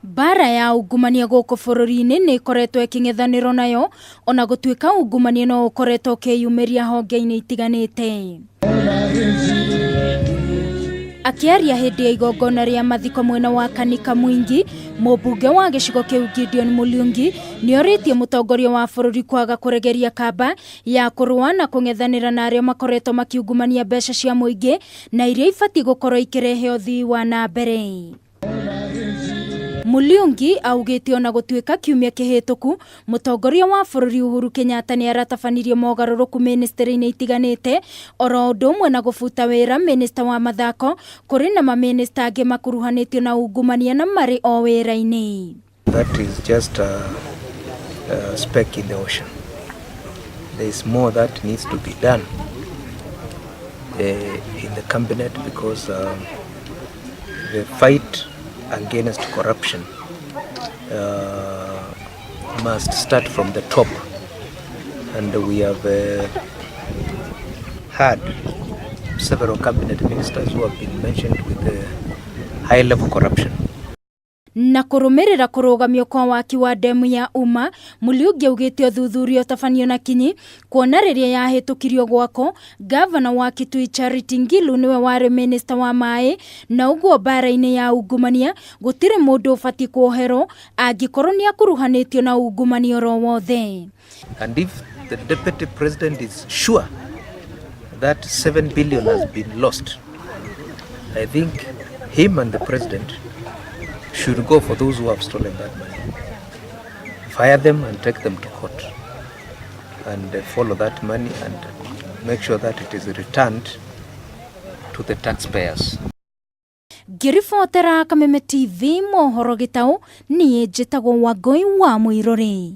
Mbara ya ungumania gũkũ bũrũri-inĩ nĩ ĩkoretwo ĩkĩng'ethanĩrwo nayo ona gũtuĩka ungumania no ũkoretwo ũkĩyumĩria honge-inĩ itiganĩte. Akĩaria hĩndĩ ya igongona rĩa mathiko mwena wa Kanika Mwingi, mũmbunge wa gĩcigo kĩu Gideon Mũliungi nĩorĩtie mũtongoria wa bũrũri kwaga kũregeria kamba ya kũrũa na kũng'ethanĩra na arĩa makoretwo makiungumania mbeca cia mũingĩ na iria ibatiĩ gũkorwo ikĩrehe ũthii wa na mbere. Mũliungi augĩte ona gũtuĩka kiumia kĩhĩtũku mũtongoria wa bũrũri Uhuru Kenyatta nĩ aratabanirie mogarũrũku mĩnĩstĩrĩ-inĩ itiganĩte oro ũndũ ũmwe na gũbuta wĩra mĩnĩsta wa mathako, kũrĩ na mamĩnĩsta angĩ makuruhanĩtio na ungumania na marĩ o wĩra-inĩ. That is just a speck in the ocean. There is more that needs to be done in the cabinet because the fight against corruption must start from the top. And we have had several cabinet ministers who have been mentioned with the high level corruption. Na kũrũmĩrĩra kũrũgamio kwa waki wa ndemu ya Uma, Mũliungi augĩte ũthuthuria ũtabanio na kinyi kuona rĩrĩa yahĩtũkirio gwako, gavana wa Kitui Charity Ngilu nĩwe warĩ mĩnĩsta wa maĩ, na ũguo mbara-inĩ ya ungumania gũtirĩ mũndũ ũbatiĩ kuoherwo angĩkorwo nĩ akuruhanĩtio na ungumania oro wothe. And if the deputy president is sure that 7 billion has been lost, I think him and the president should go for those who have stolen that money. Fire them and take them to court and follow that money and make sure that it is returned to the taxpayers. Ngĩribotera Kameme TV mohoro gĩtaũ, niĩ njĩtagwo Wangũi wa Mũirũrĩ.